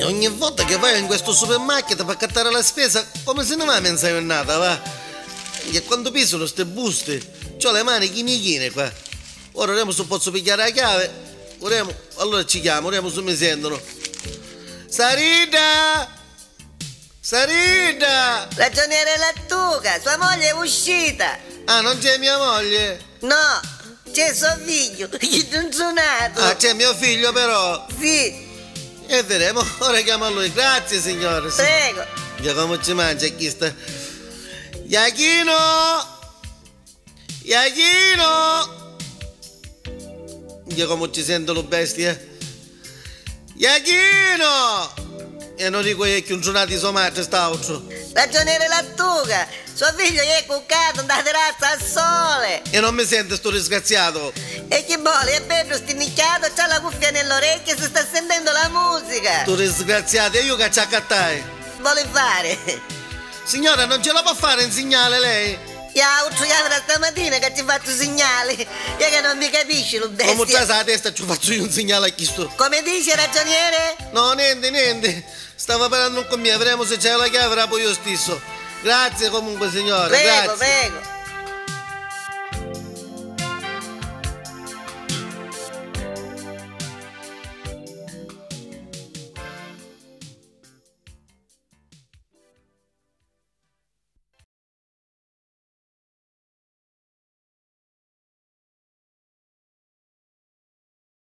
Ogni volta che vai in questo supermarket per accattare la spesa, come se ne va menza giornata, va? E quando pesano ste buste, c'ho le mani chine qua. Ora vediamo se posso pigliare la chiave. Vediamo, allora ci chiamo, vediamo se mi sentono. Sarida! Sarida! Ragioniere Lattuga, sua moglie è uscita. Ah, non c'è mia moglie? No, c'è suo figlio, gli nato. Ah, c'è mio figlio però. Sì. E vedremo, ora chiamo a lui. Grazie signore. Prego. Già come ci mangia chi sta. Iachino! Iachino! Già come ci sentono bestie. Iachino! E non dico che è un giornata di sua madre st'altro. Ragioniere Lattuga, suo figlio è cuccato da terrazza al sole. E non mi sente sto disgraziato. E chi vuole, è bello stinnicchiato, c'ha la cuffia nell'orecchio e si sta sentendo la musica. Tu disgraziato, e io che ci accattai. Vuole fare? Signora, non ce la può fare un segnale lei? Ya, da stamattina che ti faccio segnali. Io che non mi capisci, lo bestia. Come c'ha la testa ci faccio io un segnale a chi sto. Come dice, ragioniere? No, niente, niente. Stavo parlando con me, vedremo se c'è la chiave, poi io stesso. Grazie comunque, signora. Prego, grazie. prego.